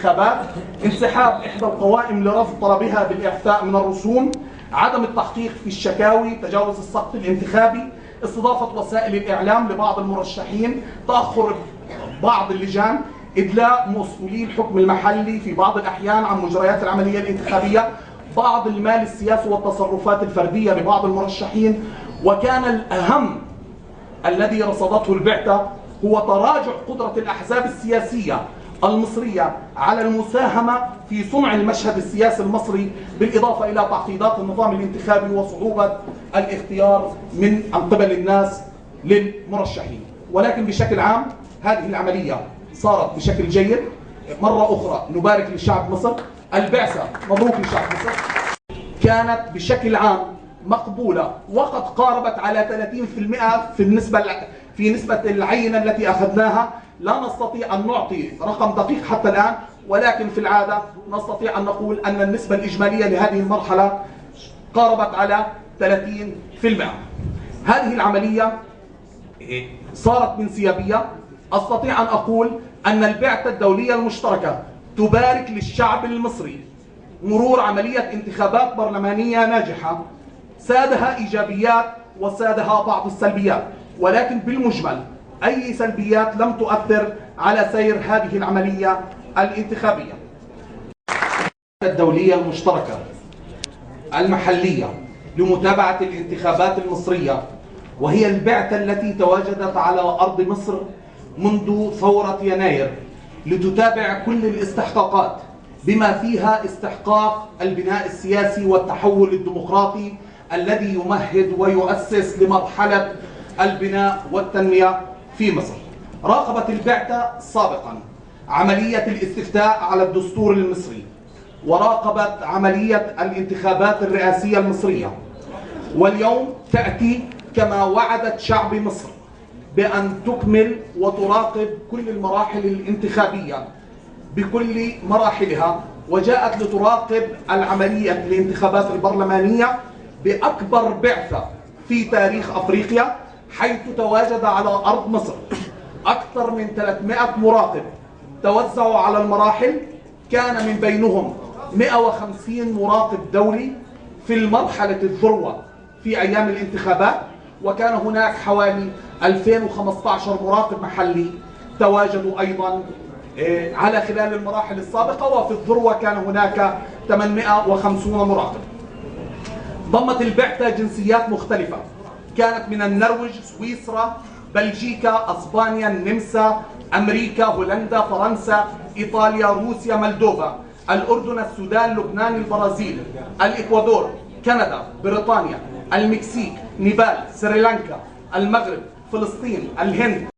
الانتخابات، انسحاب إحدى القوائم لرفض طلبها بالإعفاء من الرسوم، عدم التحقيق في الشكاوي، تجاوز السقف الانتخابي، استضافة وسائل الإعلام لبعض المرشحين، تأخر بعض اللجان، إدلاء مسؤولي الحكم المحلي في بعض الأحيان عن مجريات العملية الانتخابية، بعض المال السياسي والتصرفات الفردية لبعض المرشحين. وكان الأهم الذي رصدته البعثة هو تراجع قدرة الأحزاب السياسية المصرية على المساهمة في صنع المشهد السياسي المصري، بالإضافة إلى تعقيدات النظام الانتخابي وصعوبة الاختيار من قبل الناس للمرشحين. ولكن بشكل عام هذه العملية صارت بشكل جيد. مرة أخرى نبارك لشعب مصر، البعثة مبروك لشعب مصر، كانت بشكل عام مقبولة وقد قاربت على 30% في نسبة العينة التي أخذناها. لا نستطيع أن نعطي رقم دقيق حتى الآن، ولكن في العادة نستطيع أن نقول أن النسبة الإجمالية لهذه المرحلة قاربت على 30%. هذه العملية صارت بانسيابية. أستطيع أن أقول أن البعثة الدولية المشتركة تبارك للشعب المصري مرور عملية انتخابات برلمانية ناجحة سادها إيجابيات وسادها بعض السلبيات، ولكن بالمجمل أي سلبيات لم تؤثر على سير هذه العملية الانتخابية. الدولية المشتركة المحلية لمتابعة الانتخابات المصرية، وهي البعثة التي تواجدت على أرض مصر منذ ثورة يناير لتتابع كل الاستحقاقات بما فيها استحقاق البناء السياسي والتحول الديمقراطي الذي يمهد ويؤسس لمرحلة البناء والتنمية في مصر. راقبت البعثة سابقا عملية الاستفتاء على الدستور المصري، وراقبت عملية الانتخابات الرئاسية المصرية، واليوم تأتي كما وعدت شعب مصر بأن تكمل وتراقب كل المراحل الانتخابية بكل مراحلها، وجاءت لتراقب العملية الانتخابات البرلمانية بأكبر بعثة في تاريخ أفريقيا، حيث تواجد على أرض مصر أكثر من 300 مراقب توزعوا على المراحل. كان من بينهم 150 مراقب دولي في المرحلة الذروة في أيام الانتخابات، وكان هناك حوالي 2015 مراقب محلي تواجدوا أيضا على خلال المراحل السابقة، وفي الذروة كان هناك 850 مراقب. ضمت البعثة جنسيات مختلفة، كانت من النرويج، سويسرا، بلجيكا، اسبانيا، النمسا، امريكا، هولندا، فرنسا، ايطاليا، روسيا، مولدوفا، الاردن، السودان، لبنان، البرازيل، الاكوادور، كندا، بريطانيا، المكسيك، نيبال، سريلانكا، المغرب، فلسطين، الهند،